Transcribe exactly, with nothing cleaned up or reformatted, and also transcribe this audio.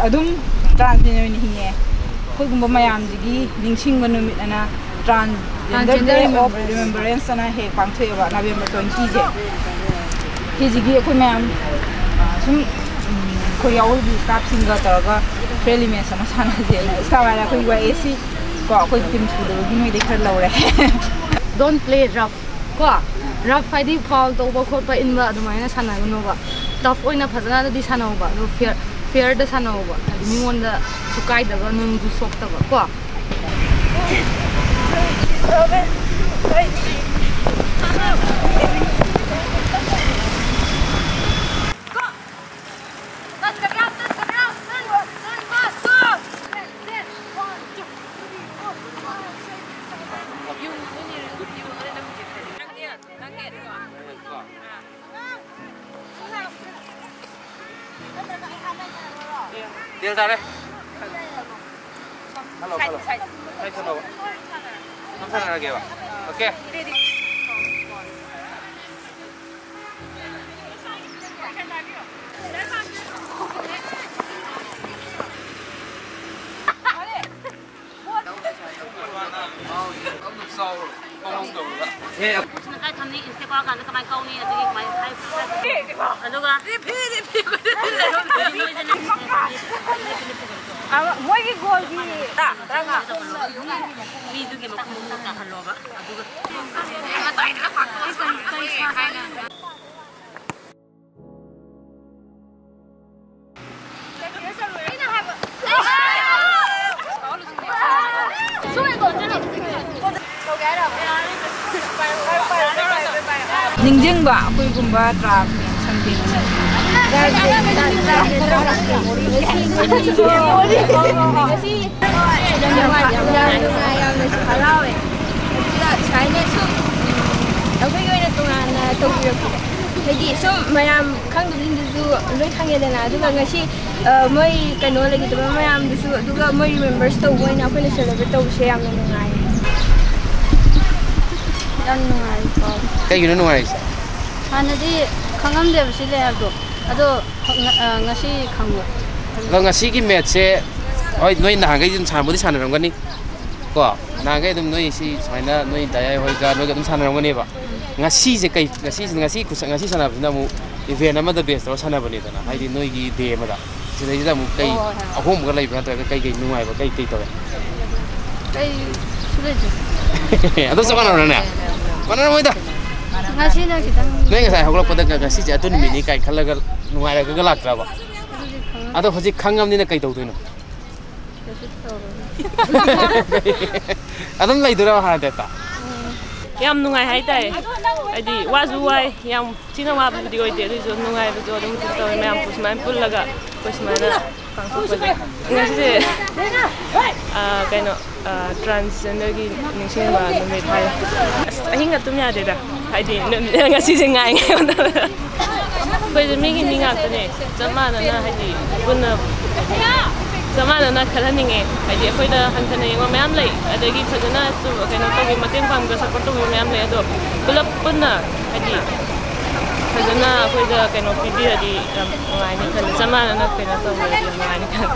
ꯑꯗꯨꯝ ꯇ꯭ꯔꯥꯟꯁꯖꯦꯟꯗꯔ ꯑꯣꯏꯅ ꯍꯤꯡꯉꯦ꯫ ꯑꯩꯈꯣꯏꯒꯨꯝꯕ ꯃꯌꯥꯝꯁꯤꯒꯤ ꯅꯤꯡꯁꯤꯡꯕ ꯅꯨꯃꯤꯠ ꯑꯅ Transgender Day of Remembrance ꯑꯅ ꯍꯦꯛ ꯄꯥꯡꯊꯣꯛꯑꯦꯕ, ꯅꯕꯦꯝꯕꯔ ꯇ꯭ꯋꯦꯟꯇꯤꯁꯦ꯫ ꯁꯤꯁꯤꯒꯤ ꯑꯩꯈꯣꯏ ꯃꯌꯥꯝ, ꯑ, ꯁꯨꯝ, ꯎꯝ, ꯑꯩꯈꯣꯏ ꯌꯥꯎꯔꯤꯕ ꯁ꯭ꯇꯥꯐꯁꯤꯡꯒ ꯇꯧꯔꯒ ꯐ꯭ꯔꯦꯟꯂꯤ ꯃꯦꯠꯆ ꯑꯃ ꯁꯥꯟꯅꯁꯦꯅ꯫ ꯁ꯭ꯇꯥꯐ ꯍꯥꯏꯔꯦ ꯑꯩꯈꯣꯏ ꯋꯥꯏ ꯑꯦꯁ ꯁꯤ ꯀꯣ, ꯑꯩꯈꯣꯏ ꯇꯤꯝ ꯁꯨꯗꯕꯒꯤ ꯅꯣꯏꯗꯩ ꯈꯔ ꯂꯧꯔꯦ꯫ Don't play rough ꯀꯣ꯫ Rough ꯍꯥꯏꯗꯤ ꯐꯥꯎꯜ ꯇꯧꯕ ꯈꯣꯠꯄ ꯏꯟꯕ ꯑꯗꯨꯃꯥꯏꯅ ꯁꯥꯟꯅꯒꯅꯣꯕ꯫ ꯇꯐ ꯑꯣꯏꯅ ꯐꯖꯅꯗꯤ ꯁꯥꯟꯅꯧꯕ, ꯑꯗꯣ ꯐꯤꯌꯔ, ꯐꯤꯌꯔꯗ ꯁꯥꯟꯅꯧꯕ, ꯍꯥꯏꯗꯤ ꯃꯤꯉꯣꯟꯗꯁꯨ ꯀꯥꯏꯗꯕ, ꯅꯪꯁꯨ ꯁꯣꯛꯇꯕ ꯀꯣ꯫ ꯇꯦꯜ ꯇꯥꯔꯦ꯫ Hello, hello. ꯁꯥꯏꯠ ꯊꯝꯃꯣ꯫ ꯁꯝ ꯁꯥꯟꯅꯔꯒꯦꯕ꯫ ꯑꯣꯀꯦ꯫ ꯁꯤꯅ ꯀꯥꯏ ꯊꯝꯅꯤ? ꯏꯟꯁꯇꯦ ꯀꯥꯎꯔꯀꯥꯟꯗ ꯀꯃꯥꯏꯅ ꯀꯧꯅꯤ? ꯑꯗꯨꯒꯤ ꯀꯃꯥꯏꯅ ꯍꯥꯏ-, ꯑꯗꯨꯒ ꯃꯣꯏꯒꯤ ꯒꯣꯜꯒꯤ ꯃꯤꯗꯨꯒꯤ ꯃꯈꯣꯡꯗꯣ ꯇꯥꯍꯜꯂꯣꯕ꯫ ꯑꯗꯨꯒ ꯅꯤꯡꯁꯤꯡꯕ ꯑꯩꯈꯣꯏꯒꯨꯝꯕ ꯇ꯭ꯔꯥꯟꯁ ꯁꯟꯗꯦ ꯌꯥꯝ ꯅꯨꯡꯉꯥꯏ, ꯌꯥꯝꯅꯁꯨ ꯍꯔꯥꯎꯋꯦ꯫ ꯑꯗꯨꯒ ꯁꯨꯃꯥꯏꯅ ꯁꯨꯝ, ꯎꯝ, ꯑꯩꯈꯣꯏꯒꯤ ꯑꯣꯏꯅ ꯇꯣꯉꯥꯟꯅ ꯇꯧꯕꯤꯔꯛꯄꯗꯣ, ꯍꯥꯏꯗꯤ ꯁꯨꯝ ꯃꯌꯥꯝ ꯈꯪꯗꯕꯁꯤꯡꯗꯨꯁꯨ ꯂꯣꯏ ꯈꯪꯉꯦꯗꯅ꯫ ꯑꯗꯨꯒ ꯉꯁꯤ, ꯑ, ꯃꯣꯏ ꯀꯩꯅꯣ ꯂꯩꯈꯤꯗꯕ ꯃꯌꯥꯝꯗꯨꯁꯨ, ꯑꯗꯨꯒ ꯃꯣꯏ ꯔꯤꯃꯦꯝꯕꯔꯁ ꯇꯧꯕ ꯑꯣꯏꯅ ꯑꯩꯈꯣꯏꯅ ꯁꯦꯂꯦꯕ꯭ꯔꯦꯠ ꯇꯧꯕꯁꯦ ꯌꯥꯝꯅ ꯅꯨꯡꯉꯥꯏ꯫ ꯌꯥꯝ ꯅꯨꯡꯉꯥꯏꯀꯣ꯫ ꯀꯩꯒꯤꯅꯣ ꯅꯨꯡꯉꯥꯏꯔꯤꯁꯦ? ꯍꯥꯟꯅꯗꯤ ꯈꯪꯉꯝꯗꯦꯕ ꯁꯤ ꯂꯩ ꯍꯥꯏꯕꯗꯣ, ꯑꯗꯣ ꯉ-, ꯑ, ꯉꯁꯤ ꯈꯪꯕ꯫ ꯑꯗꯣ ꯉꯁꯤꯒꯤ ꯃꯦꯠꯁꯦ, ꯍꯣꯏ, ꯅꯣꯏ ꯅꯍꯥꯟꯈꯩ ꯑꯗꯨꯝ ꯁꯥꯟꯅꯕꯨꯗꯤ ꯁꯥꯟꯅꯔꯝꯒꯅꯤ ꯀꯣ? ꯅꯍꯥꯟꯈꯩ ꯑꯗꯨꯝ ꯅꯣꯏ ꯁꯤ ꯁꯨꯃꯥꯏꯅ ꯅꯣꯏ ꯗꯥꯏꯌꯥꯏ ꯍꯣꯏꯒ ꯅꯣꯏꯒ ꯑꯗꯨꯝ ꯁꯥꯟꯅꯔꯝꯒꯅꯦꯕ꯫ ꯉꯁꯤꯁꯦ ꯀꯩ, ꯉꯁꯤꯁꯤꯅ, ꯉꯁꯤ ꯈꯨꯠꯁ-, ꯉꯁꯤ ꯁꯥꯟꯅꯕꯁꯤꯅ ꯑꯃꯨꯛ ꯏꯚꯦꯟ ꯑꯃꯗ ꯕꯦꯁ ꯇꯧꯔ ꯁꯥꯟꯅꯕꯅꯤꯗꯅ, ꯍꯥꯏꯗꯤ ꯅꯣꯏꯒꯤ ꯗꯦ ꯑꯃꯗ꯫ ꯁꯤꯗꯩꯁꯤꯗ ꯑꯃꯨꯛ ꯀꯩ ꯍꯣꯏ, ꯍꯣꯏ, ꯍꯣꯏ꯫ ꯑꯍꯣꯡꯕꯒ ꯂꯩꯕ꯭ꯔꯥ, ꯅꯠꯇ꯭ꯔꯒ ꯀꯩ ꯀꯩ ꯅꯨꯡꯉꯥꯏꯕ ꯀꯩ ꯀꯩ ꯇꯧꯋꯦ? ꯀꯩꯁꯨ ꯂꯩꯇꯦ꯫ ꯑꯗꯨꯝ ꯆꯞ ꯃꯥꯟꯅꯕ꯭ꯔꯥꯅꯦ? ꯃꯥꯟꯅꯔꯝꯃꯣꯏꯗ꯫ ꯉꯁꯤꯅ ꯈꯤꯇꯪ ꯅꯣꯏ ꯉꯁꯥꯏ ꯍꯧꯒꯠꯂꯛꯄꯗ ꯉ-, ꯉꯁꯤꯁꯦ ꯑꯗꯨ ꯅꯨꯃꯤꯠꯅꯤ ꯀꯥꯏ ꯈꯜꯂꯒ ꯅꯨꯡꯉꯥꯏꯔꯒ ꯂꯥꯛꯇ꯭ꯔꯕ? ꯍꯧꯖꯤꯛ ꯈꯪꯉꯛ-, ꯑꯗꯣ ꯍꯧꯖꯤꯛ ꯈꯪꯉꯕꯅꯤꯅ ꯀꯩ ꯇꯧꯗꯣꯏꯅꯣ? ꯀꯩꯁꯨ ꯇꯧꯔꯣꯏ꯫ ꯑꯗꯨꯝ ꯂꯩꯗꯣꯏꯔꯣ ꯍꯥꯟꯅ ꯇꯥꯏꯞꯇ? ꯌꯥꯝ ꯅꯨꯡꯉꯥꯏ ꯍꯥꯏꯇꯥꯔꯦ꯫ ꯍꯥꯏꯗꯤ ꯋꯥꯁꯨ ꯋꯥꯏ, ꯌꯥꯝ ꯊꯤꯅ ꯋꯥꯕꯕꯨꯗꯤ ꯑꯣꯏꯗꯦ, ꯑꯗꯨꯑꯣꯏꯁꯨ ꯅꯨꯡꯉꯥꯏꯕꯁꯨ ꯑꯗꯨꯝ ꯐꯤꯜ ꯇꯧꯋꯦ, ꯃꯌꯥꯝ ꯁꯨꯃꯥꯏꯅ ꯄꯨꯜꯂꯒ ꯑꯩꯈꯣꯏ ꯁꯨꯃꯥꯏꯅ ꯄꯥꯡꯊꯣꯛꯄꯁꯦ꯫ ꯉꯁꯤꯁꯦ, ꯑꯥ, ꯀꯩꯅꯣ, ꯑꯥ, ꯇ꯭ꯔꯥꯟꯁꯖꯦꯟꯗꯔꯒꯤ ꯅꯤꯡꯁꯤꯡꯕ ꯅꯨꯃꯤꯠ ꯍꯥꯏ꯫ ꯑꯁ, ꯑꯍꯤꯡꯒ ꯇꯨꯝ ꯌꯥꯗꯦꯗ, ꯍꯥꯏꯗꯤ ꯅꯨꯃꯤꯠ ꯉꯁꯤꯁꯦ ꯉꯥꯏ ꯉꯥꯏ ꯍꯣꯠꯅꯕꯗ꯫ ꯑꯩꯈꯣꯏꯁꯦ ꯃꯤꯒꯤ ꯃꯤ ꯉꯥꯛꯇꯅꯦ, ꯆꯞ ꯃꯥꯟꯅꯅ, ꯍꯥꯏꯗꯤ ꯄꯨꯟꯅ ꯆꯞ ꯃꯥꯟꯅꯅ ꯈꯜꯍꯟꯅꯤꯡꯉꯦ꯫ ꯍꯥꯏꯗꯤ ꯑꯩꯈꯣꯏꯗ ꯍꯟꯊꯅ ꯌꯦꯡꯕ ꯃꯌꯥꯝ ꯂꯩ, ꯑꯗꯒꯤ ꯐꯖꯅ ꯆꯨ-, ꯀꯩꯅꯣ ꯇꯧꯕꯤ, ꯃꯇꯦꯡ ꯄꯥꯡꯕ, ꯁꯞꯄꯣꯔꯠ ꯇꯧꯕꯤꯕ ꯃꯌꯥꯝ ꯂꯩ, ꯑꯗꯣ ꯄꯨꯂꯞ ꯄꯨꯟꯅ, ꯍꯥꯏꯗꯤ, ꯐꯖꯅ ꯑꯩꯈꯣꯏꯗ ꯀꯩꯅꯣ ꯄꯤꯕꯤꯔꯗꯤ ꯌꯥꯝ ꯅꯨꯡꯉꯥꯏꯅꯤ ꯈꯜꯂꯦ꯫ ꯆꯞ ꯃꯥꯟꯅꯅ ꯀꯩꯅꯣ ꯇꯧꯕꯤꯔꯗꯤ ꯌꯥꯝ ꯅꯨꯡꯉꯥꯏꯅꯤ ꯈꯜꯂꯦ꯫